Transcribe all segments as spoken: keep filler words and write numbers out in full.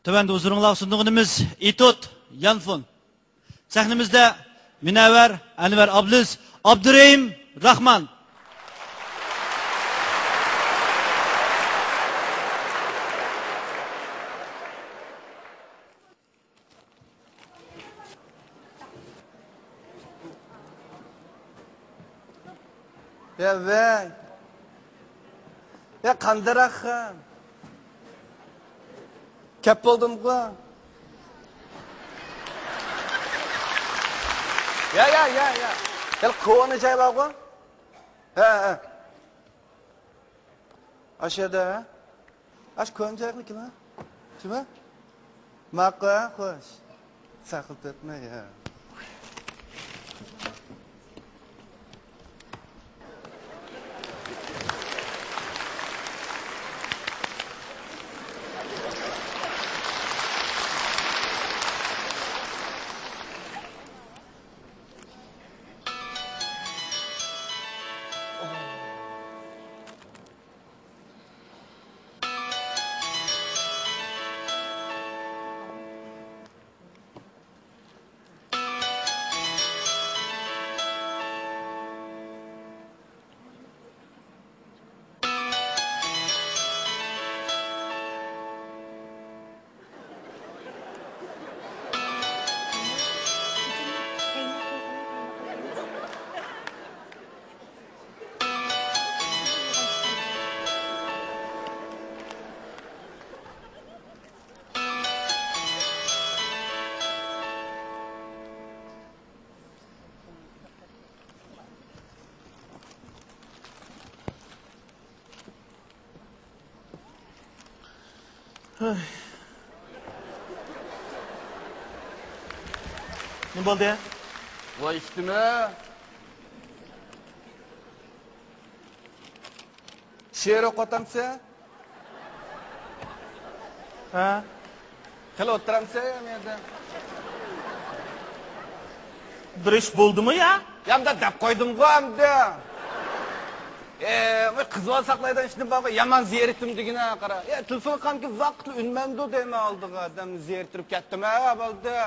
تۆۋەندە ھۇزۇرۇڭلارغا سۇنىدىغىنىمىز ئېتۇت يانفون. سەھنىمىزدە مۇنەۋۋەر ئەنۋەر ئابلىز، ئابدۇرېھىم راخمان. يا ۋەي. يا قانداق خان؟ كەپ بولدۇمغۇ. يا، يا، يا، يا. يا كونا جاي بارغۇ. ھە، ھە. ئاشۇ يەردە، ھە؟ ئاشۇ كونا جايغا كېلىڭ. شۇمۇ؟ ماقۇل، ھە؟ خوش. ساقلىتىپمەن، يا. نېمە بولدى؟ ۋاي ئىشتىمە. شېئىر ئوقۇۋاتامسەن؟ ھە؟ خېلى ئولتۇرامسەن يا مەيدە؟ بىر ئىش بولدىمۇ يا؟ يا مۇنداق دەپ قويدۇمغۇ ئەمدى. ئە، قىز بالا ساقلايدىغان ئىشنى بارغۇ، يامان زېرىكتىم دېگىنە قارا. ئە، تېلېفون قانكى ۋاقىتلا ئۈنمەمدۇ دەيمەن ئالدىغا، ئادەم زېرىكتۈرۈپ كەتتىم ھە بولدى.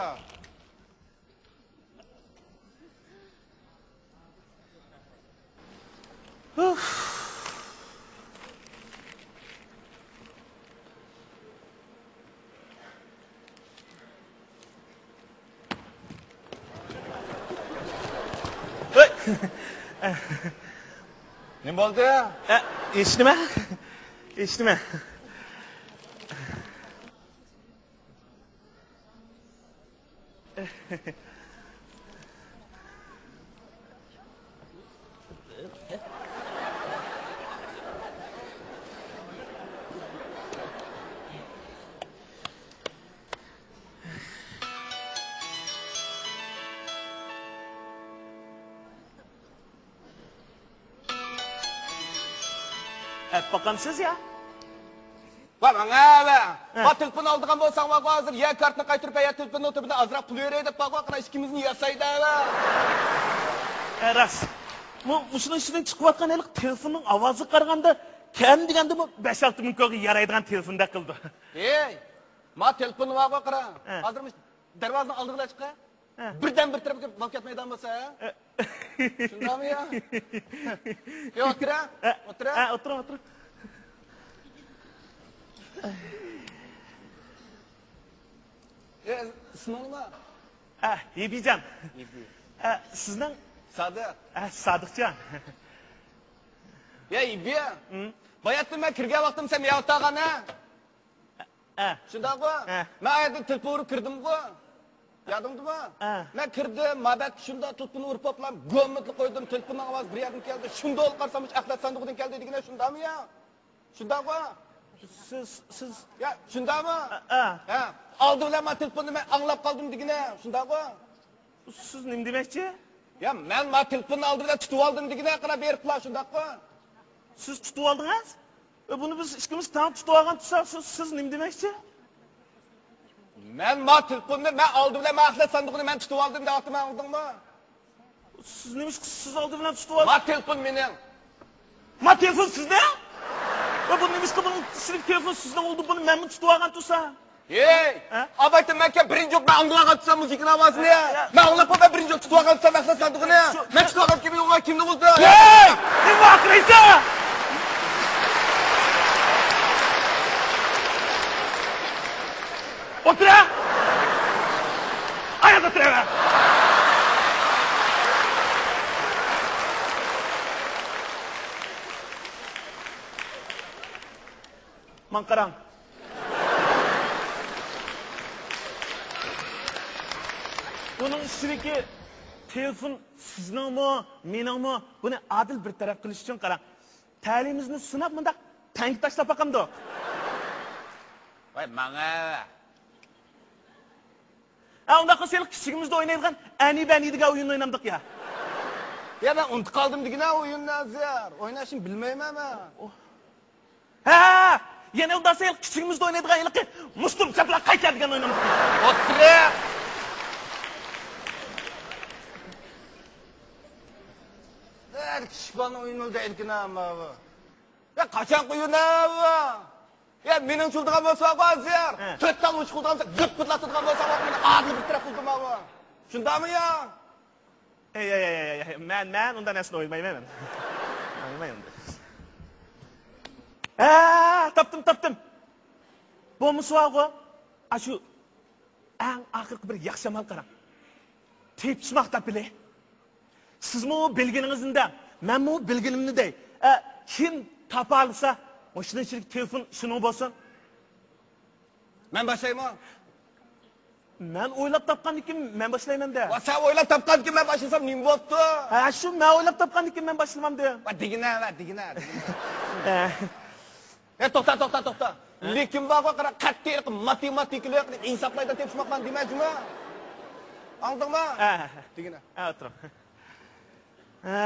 نېمە بولدى؟ ئە، ھېچنېمە. ھېچنېمە. ئەپ باقامسىز يا؟ ۋا ماڭا ۋە. ھە. ما تېلېفون ئالىدىغان بولساڭ بارغۇ ھازىر يا كارتىنى قايتۇرۇپ بەر يا تېلېفوننىڭ تۈبىدە ئازراق پۇل بېرەي دەپ بارغۇ قانا ئىككىمىزنى ياسايدا ۋە. ھە، راست. مۇ-، مۇشۇنىڭ ئىچىدىن چىقىۋاتقان ھېلىقى تېلېفوننىڭ ئاۋازىغا قارىغاندا كەم دېگەندىمۇ بەش ئالتە مىڭ كويغا يارايدىغان تېلېفوندەك قىلىدۇ. ھەي، ما تېلېفون بارغۇ قارا. ھە. ھازىر مۇشۇ دەرۋازىنىڭ ئالدىغا چىقە. ھە. بىردەم بىر تەرەپكە بولۇپ كەتمەيدىغان بولسا. ھە. شۇنداقمۇ يا؟ يا ئولتۇرە. ھە. ئولتۇرە. ھە، ئولتۇرۇڭ، ئولتۇرۇڭ. ئە، ئىسمىڭ نېمە؟ ھە، ھېبىجان. ھېبى. ھە، سىزنىڭ؟ سادىق. ھە، سادىقجان. يا ھېبى. ھىم؟ باياتتىن مەن كىرگەن ۋاقتىم سەن ياۋۇتاغان ھە؟ ئە. شۇنداققۇ؟ ئە. مەن ئايەردىن تېلېفون ئۇرۇپ كىردىمغۇ؟ يادىڭدىمۇ؟ ئە. مەن كىردىم، مابەت شۇنداق تېلېفون ئۇرۇپ بولۇپلا گومىتلا قويدۇم، تېلېفوننىڭ ئاۋازى بىر يەردىن كەلدى، شۇنداق قارىسام مۇشۇ ئەخلەت ساندۇقىدىن كەلدى دېگىنە شۇنداقمۇ يا؟ شۇنداققۇ؟ سىز، سىز. يا، شۇنداقمۇ؟ ئە، ئە. ھە، ئالدى بىلەن مانا تېلېفوننى مەن ئاڭلاپ قالدىم دېگىنە شۇنداققۇ؟ سىز نېمە دېمەكچى؟ يا، مەن ما تېلېفوننى ئالدى بىلەن تۇتۇۋالدىم دېگىنە، قارا بېرىپلا شۇنداققۇ؟ سىز تۇتۇۋالدىڭىز؟ ئە، بۇنى بىز ئىككىمىز تەڭ تۇتۇۋالغان تۇرساق، سىز، سىز نېمە دېمەكچى؟ مەن ما تېلېفوننى، مەن ئالدى بىلەن ما ئەخلەت ساندۇقىنى مەن تۇتۇۋالدىم دەۋاتىمەن، ئاڭلىدىڭمۇ؟ سىز نېمىشقا سىز ئالدى بىلەن تۇتۇۋالدىڭىز؟ ما تېلېفون مېنىڭ. ما تېلېفون سىزنىڭ؟ ۋە بۇ نېمىشقا بۇنىڭ ئىچىدىكى تېلېفون سىزنىڭ بولدى، بۇنى مەنمۇ تۇتۇۋالغان تۇرسام؟ ھەي! ھە؟ ئاۋايتىم مەن كەپ بىرىنچى بولۇپ مەن ئاڭلىۋالغانتىم مۇزىكىنىڭ ئاۋازىنى. ھە، ھە. مەن ئاڭلاپ قالماي بىرىنچى بولۇپ تۇتۇۋالغانتىم مەقسەت ساندۇقىنى. شۇ، مەن شۇ، تۇتۇۋالغان كىم ئۇلار كىمنى بولدى؟ ھەي! نېمە ۋارقىرايسەن؟ ئولتۇرە! ئاياغدا تۇرە! ماڭا قاراڭ. بۇنىڭ ئىچىدىكى تېلېفون سىزنىڭمۇ، مېنىڭمۇ؟ بۇنى ئادىل بىر تەرەپ قىلىش ئۈچۈن قاراڭ. تەلىيىمىزنى سىناپ مۇنداق تەڭگە تاشلاپ باقامدۇ؟ ۋاي، ماڭە. ھە، ئۇنداق قىلسا ھېلىقى كىچىكىمىزدە ئوينايدىغان ئەنى بەنى دېگەن ئويۇننى ئوينامدۇق يا. يا، مەن ئۇنتۇپ قالدىم دېگىنە ئويۇننى ھازىر. ئويناشنى بىلمەيمەن مەن. ھە، يەنە ئۇنداق سەل كىچىكىمىزدە ئوينايدىغان ھېلىقى مۇشتۇم چاپلا قايتا دېگەن ئوينىمىز. ئوتتۇرا. ھەر كىچىك بالىنىڭ ئويۇنى دەيدىكىن ھەممە بۇ. يا، قاچان قويۇن ھە بۇ؟ يا، مېنىڭ چۇلدىغان بولسا بار ھازىر. ھە. تۆت تال ئۇچ قىلىدىغان بولسا، گىپ گىتلاتىدىغان بولسا، مېنى ئادىل بىر تەرەپ قىلدىم بۇ. شۇنداقمۇ يا؟ ئەي، ئەي، ئەي، ئەي، ئەي، مەن، مەن ئۇنداق نەرسىنى ئويلىمايمەن مەن. ئويلىمايمەن ئۇنداق. ھە، تاپتىم، تاپتىم. بولمىسا بارغۇ، ئاشۇ ئەڭ ئاخىرقى بىر ياخشى ئامال قاراڭ. تېپىشماق تاپىلى. سىزمۇ بىلگىنىڭىزنى دەڭ، مەنمۇ بىلگىنىمنى دەي. ئە، كىم تاپالىسا، مۇشۇنىڭ ئىچىدىكى تېلېفون شۇنىڭ بولسۇن. مەن باشلايمۇ؟ مەن ئويلاپ تاپقاندىن كېيىن مەن باشلايمەن دە. ۋا، سەن ئويلاپ تاپقاندىن كېيىن مەن باشلىسام نېمە بوپتۇ؟ ھە، شۇ مەن ئويلاپ تاپقاندىن كېيىن مەن باشلىمامدىم. ۋا، دېگىنە، ۋا، دېگىنە، دېگىنە. ھە. ئە، توختا، توختا، توختا. ھە؟ لېكىن بارغۇ، قارا، قەتئىي ماتېماتىكىلىق ھېسابلايدىغان تېپىشماقلارنى دېمە جۇمۇ. ئاڭلىدىڭمۇ؟ ھە، ھە، ھە. دېگىنە. ھە، ئولتۇرۇڭ. ھە.